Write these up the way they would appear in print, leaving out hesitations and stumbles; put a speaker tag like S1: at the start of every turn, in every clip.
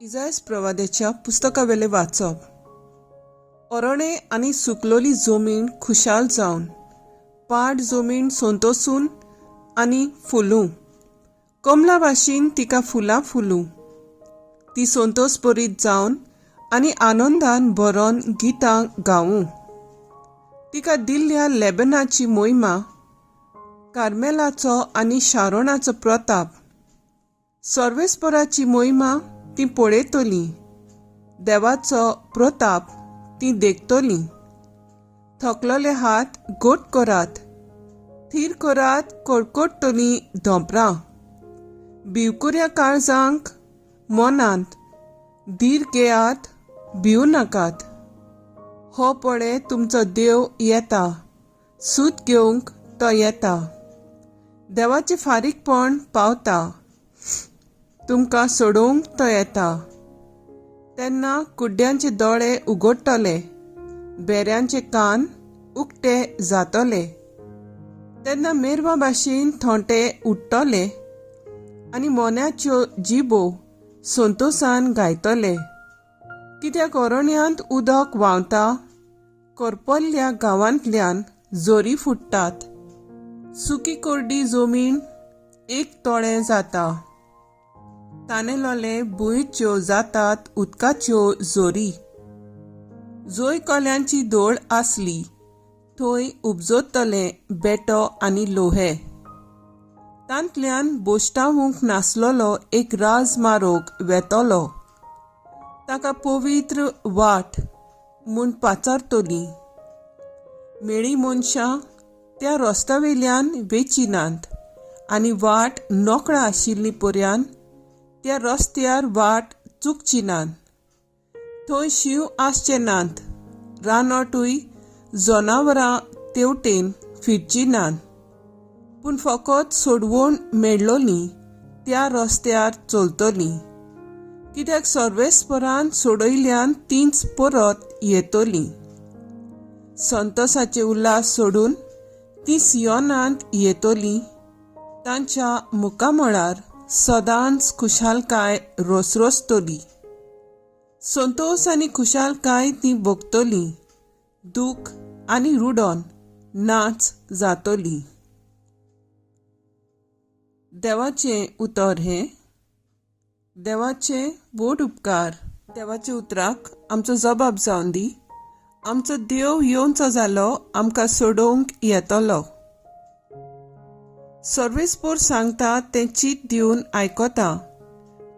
S1: इजायस प्रवाद्याच्या पुस्तकावेलें वाचप. अरणे आनी सुकलोली जमीन खुशाल जावन, पाड जमीन संतोसून आनी फुलूं, कमला भाशेन तिका फुलां फुलूं. ती संतोस बरीत जावन आनी आनंदान भरोन गितां गावूं. तिका दिल्ल्या लेबनाची मोहिमा, कार्मेलाचो आनी शारोणाचो प्रताप, सर्वेस्पराची मोहिमा ती पळयतली, देवाचो प्रताप ती देखतली. थकलोले हात गोट करात, थीर करात कडकडटली धोंपरां. भिवकुऱ्या काळजांक मनांत धीर घेयात, भिवू नाकात. हो पळे तुमचो देव येता, सूत घेवंक तो येता. देवाचें फारीकपण पावता, तुमकां सोडोवंक तो येता. तेन्ना कुड्ड्यांचे दोळे उगडटले, बेऱ्यांचे कान उक्ते जातले. तेन्ना मेरवा भाशेन थोंटे उडटले आनी मोन्याच्यो जिबो संतोसान गायतले. कित्याक अरण्यांत उदक व्हांवता, करपल्ल्या गांवांतल्यान जोरी फुट्टात. सुकी कोरडी जमीन एक तोळें जाता, तानेलोले भुंयच्यो जातात उदकाच्यो जोरी. जंय कोल्यांची दोळ आसली थंय उपजतले बेटो आनी लोहे. तांतल्यान बोश्टावूंक नासलोलो एक राजमारोग वेतलो, ताका पवित्र वाट म्हूण पाचारतली. मेळी मनशां त्या रस्त्यावेल्यान वेचिनात आनी वाट नोकळा आशिल्ली पर्यान त्या रस्त्यार वाट चुकची नात. थंय शींव आसचे नात, रानोटूय जनावरां तेवटेन फिरची नात, पूण फकत सोडवण मेळलोली त्या रस्त्यार चलतली. कित्याक सर्वेस्परान सोडयल्यान तींच परत येतली. संतोसाचे उल्हास सोडून ती सियोनांत येतली, तांच्या मुखामळार सदांच खुशालकाय रोसरोसतली. संतोस आनी खुशालकाय ती भोगतली, दूख आनी रुडोन नाच जातली. देवाचें उतर हें. देवाचे व्हड उपकार. देवाच्या उतराक आमचो जबाब जावन दी. आमचो देव येवचो जालो, आमकां सोडोवंक येतलो. सर्वेस्पोर सांगता तें चीत दिवन आयकता.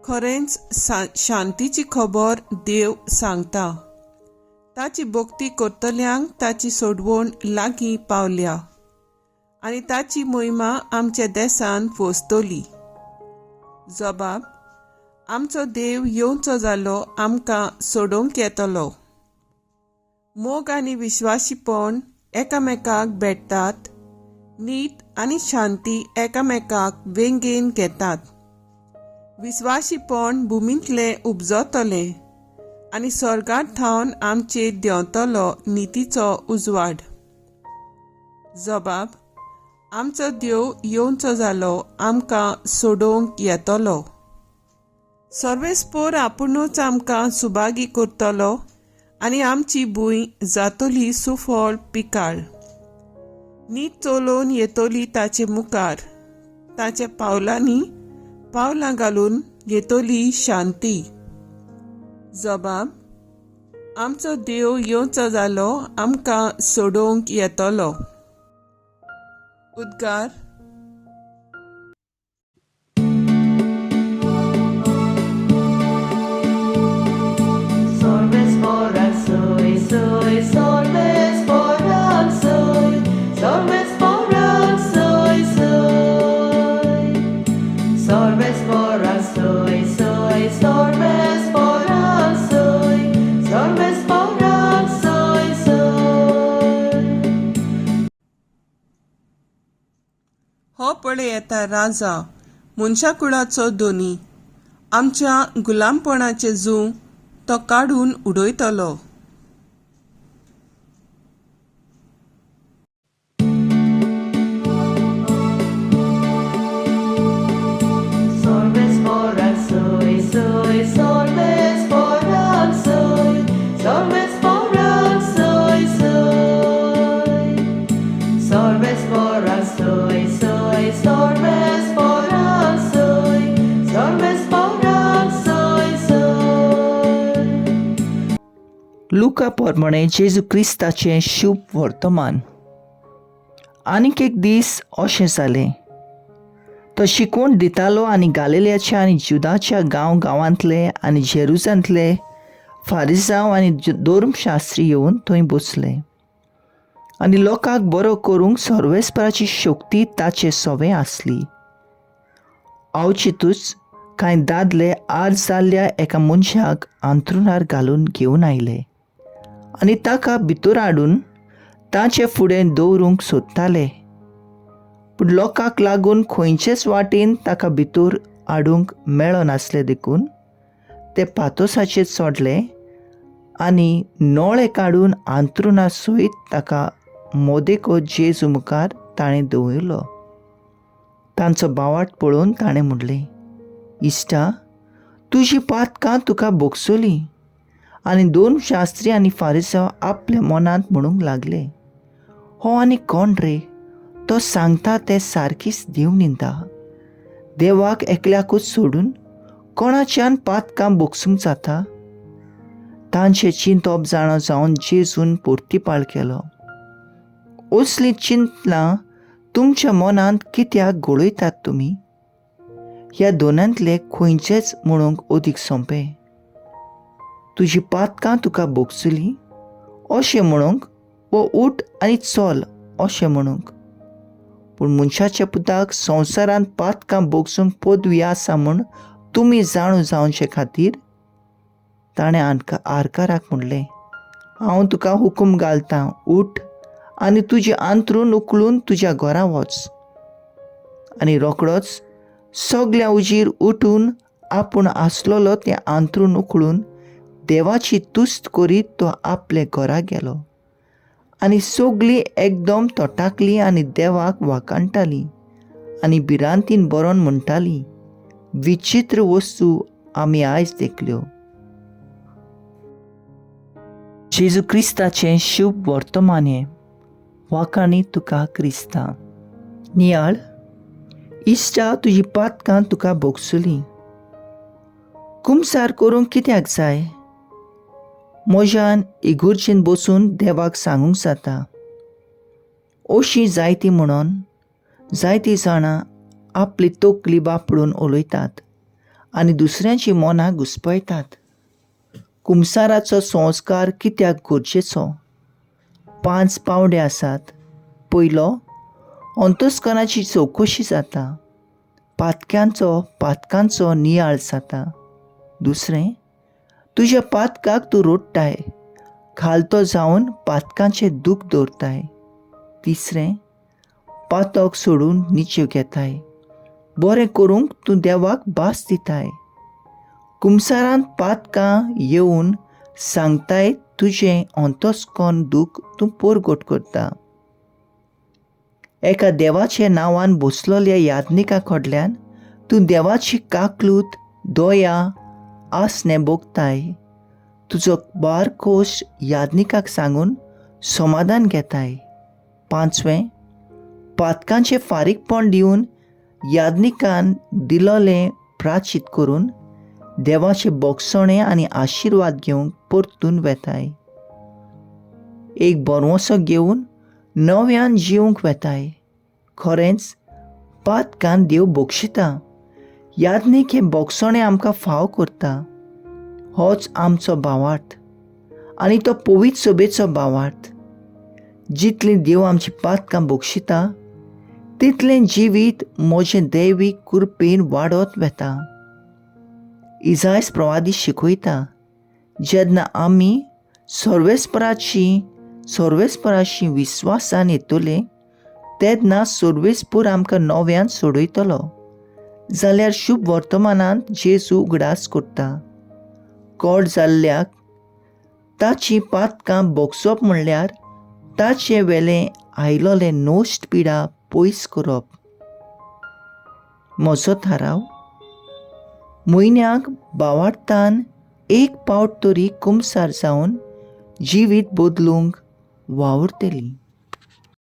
S1: खरेंच शांतीची खबर देव सांगता. ताची भक्ती करतल्यांक ताची सोडवण लागीं पावल्या आनी ताची मोहिमा आमच्या देसान पोचतली. जबाब: आमचो देव येवचो जालो, आमकां सोडोवंक येतलो. मोग आनी विश्वासीपण एकामेकाक भेटतात, नीत आनी शांती एकामेकाक वेंगेन घेतात. विश्वासीपण भुमींतलें उपजतलें आनी स्वर्गांत थावन आमचेर देंवतलो नितीचो उजवाड. जबाब: आमचो देव येवचो जालो, आमकां सोडोवंक येतलो. सर्वेस्पोर आपुणूच आमकां सुभागी करतलो आनी आमची भूंय जातली सुफळ पिकाळ. नीत चलोवन येतली ताचे मुखार, ताच्या पावलांनी पावलां घालून येतली शांती. जबाब: आमचो देव येवचो जालो, आमकां सोडोवंक येतलो. उद्गार. हो पळय येता राजा, मनशाकुळाचो धनी, आमच्या गुलामपणाचें जूं तो काडून उडयतलो.
S2: Sorbes soy, सर्वेस्पराक soy, सर्वेस्पराक soy, soy. सर्वेस्पराक soy, soy, सर्वेस्पराक soy, सर्वेस्पराक soy, soy.
S3: लुका प्रमाणे जेजू क्रिस्ताचें शुभ वर्तमान. आनीक एक दीस अशें जालें, तो शिकवण दितालो आनी गालिल्याच्या आनी जुदाच्या गांव गांवांतले आनी जेरुजांतले फारिजांव आनी धर्मशास्त्री येवन थंय बसले आनी लोकांक बरो करूंक सर्वेस्पराची शक्ती ताचे सवें आसली. अवचितूच कांय दादले आड जाल्ल्या एका मनशाक आंतरुणार घालून घेवन आयले आनी ताका भितर हाडून ताचे फुडें दवरूंक सोदताले. पूण लोकांक लागून खंयचेच वाटेन ताका भितर हाडूंक मेळनासलें, देखून ते पातोसाचेर चडले आनी नळे काडून आंतरुणा सयत ताका मोदेको जेजू मुखार ताणें दवरलो. तांचो बावाट पळोवन ताणें म्हणलें, इश्टा, तुजी पातकां तुका भोगसलीं. आनी दोन शास्त्री आनी फारिसांव आपल्या मनांत म्हणूंक लागले, हो आनी कोण रे, तो सांगता तें सारकीच देव निंदा. देवाक एकल्याकूच सोडून कोणाच्यान पातकां भोगसूंक जाता? तांचें चिंतप जाणा जावन जेजून परतीपाळ केलो, असलीं चिंतनां तुमच्या मनांत कित्याक घोळयतात तुमी? ह्या दोनांतले खंयचेच म्हणूंक अदीक सोंपें, तुजी पातकां तुका भोगसलीं अशें म्हणूंक, वो उठ आनी चल अशें म्हणूंक? पूण मनशाच्या पुताक संवसारांत पातकां भोगसूंक पदवी आसा म्हूण तुमी जाणू जावचे खातीर ताणें आरकाराक म्हणलें, हांव तुका हुकूम घालतां, उठ आनी तुजें आंतरून उखलून तुज्या घरा वच. आनी रोखडोच सगल्या उजीर उठून आपूण आसलेलो तें आंतरून उखलून देवाची तुस्त करीत तो आपले घरा गेलो. आनी सगलीं एकदम तटाकलीं आनी देवाक वाखाणटालीं आनी भिरांतीन बरोवन म्हणटालीं, विचित्र वस्तू आमी आयज देखल्यो. जेजू क्रिस्ताचें शुभ वर्तमान हें. वाखाणी तुका क्रिस्ता. नियाळ, इश्टा, तुजी पातकां तुका भोगसलीं. कुमसार करूंक कित्याक जाय? म्हज्यान इगुर्जेन बसून देवाक सांगूंक जाता. अशीं जायतीं म्हणून जायतीं जाणां आपली तकली वापरून उलयतात आनी दुसऱ्यांची मनां घुस्पयतात. कुमसाराचो संस्कार कित्याक गरजेचो? 5 पावंडे आसात. पयलो, अंतस्करणाची चवकशी जाता, पातकांचो नियाळ जाता. दुसरें, तुज्या पातकाक तूं रोडटाय, खालतो जावन पातकांचें दूख दवरताय. तिसरें, पातक सोडून निचेव घेताय, बरें करूंक तूं देवाक भास दिताय. कुमसारांत पातकां येवन सांगताय, तुजें अंतस्कर्ण दूख तूं परगट करता. एका देवाच्या नांवान बसलोल्या याज्ञिका कडल्यान तूं देवाची काकलूत, दया, आसणें भोगताय. तुजो बारकोश याज्ञिकाक सांगून समाधान घेताय. 5वें, पातकांचें फारीकपण दिवन याज्ञिकान दिलोलें प्राचीत करून देवाचे बोगसणें आनी आशिर्वाद घेवंक परतून वेताय. एक बरवसो घेवन नव्यान जिवंक वेताय. खरेंच पातकान देव बक्षिता. याज्ञीक हें बोगसणें आमकां फाव करता. होच आमचो भावार्थ आनी तो पवित्र सभेचो भावार्थ. जितलीं देव आमची पातकां बक्षिता तितलें जिवीत म्हजें दैवीक कृपेन वाडत वेता. इजायस प्रवादी शिकयता, जेन्ना आमी सर्वेस्पराशी विस्वासान येतले तेन्ना सर्वेस्पूर आमकां नव्यान सोडयतलो. जाल्यार शुभ वर्तमानांत जेजू उगडास करता, कोड जाल्ल्याक ताची पातकां भोगसप म्हणल्यार ताचे वेलें आयलोलें नश्ट पिडा पयस करप. म्हजो थाराव, म्हयन्याक भावार्थान एक पावट तरी कुमसार जावन जिवीत बदलूंक वावुरतलीं.